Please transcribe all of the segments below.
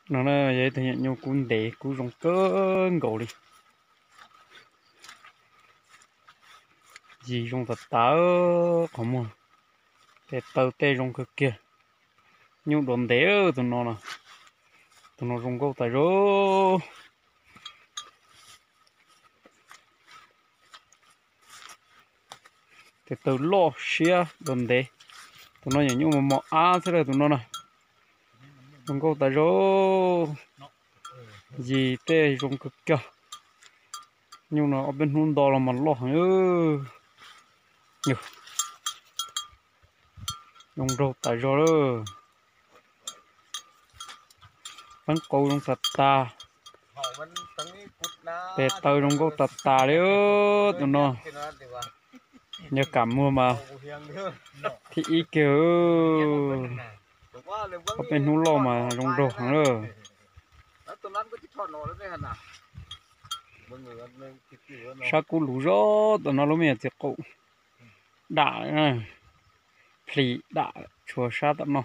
No na yog ib tug nyuam nyuj kub ntev kub zoo kawg nkaus li. Yig zoo tas tas qhov muag, tes taw tej zoo kawg kiag. Nyuj dua ntev tus no na, tus no zoo nkauj tas zog. Tes taw loj siab dua ntev. Tus no nyuam nyuj mos mos ab xwb tus no na. Zoo nkauj tas zog. Yig tej zoo kawg kiag. Nyuj no ob peb hnub nto los mas loj heev. Zoo nraug tas zog lawm. Peeb qau zoo tas tas. Tes taw zoo nkauj tas tas li tus no. Yog kam muag mas thib ib kiag. Ob peb hnub loj mas zoo nraug heev lawm. Sab kub luv zog tus no lub me nyuam txiv qaum dam, plis dam tshuav sab tom no.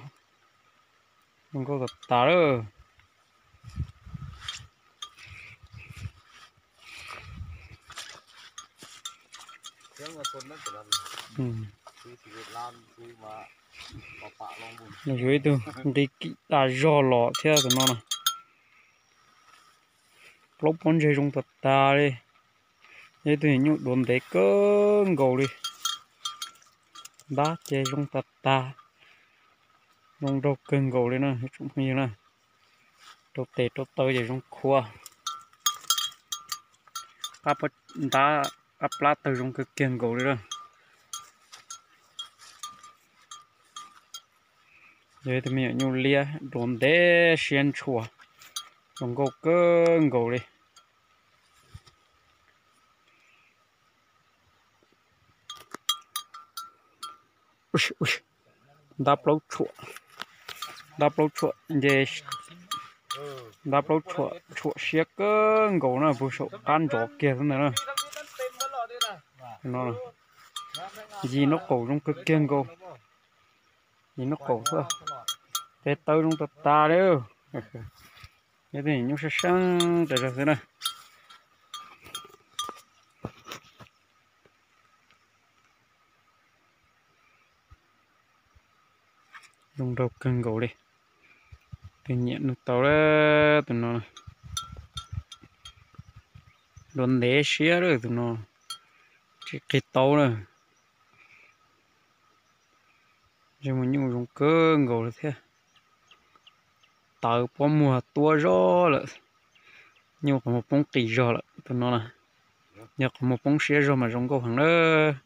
Zoo nkauj tas tas lawm. Los yuav ib tug nqi kim tas zog los thiab tus no na. Plaub pob ntseg zoo tas tas li. Yog ib tug nyuam nyuj dua ntev kawg nkaus li. Ntab ces zoo tas tas. Zoo nraug kawg nkaus li na tsoom phooj ywg na. Rau tes rau taw ces zoo khuav. Qab pob ntab qab plab tawg zoo kawg kiag nkaus li lawm. Yog ib tug me nyuam nyuj liab dua ntev siab ntshua, zoo nkauj kawg nkaus li. Ntab plaub tshuam, ntab plaub tshuam nce, ntab plaub tshuam tshuam siab kawg nkaus na, puag saum qab ntsov kiag xwb ntag na. Yig nraub qaum zoo kawg kiag nkaus. Yig nraub qaum xwb, tes taw zoo tas tas li. Yog tus nyuam nyuj sab seeb tas zog xwb na. Zoo nraug kawg nkaus li. Tus nyiam nug tau lawm tus no. Dua ntev siab lawm tus no, tsis qig tau na. Zoo nyuj zoo kawg nkaus li thiab. Tawv pob muag tuab zog lawm. Nyuj qhov muag poob qis zog lawm tus no na. Yog qhov muag poob siab zog mas zoo nkauj heev lawm.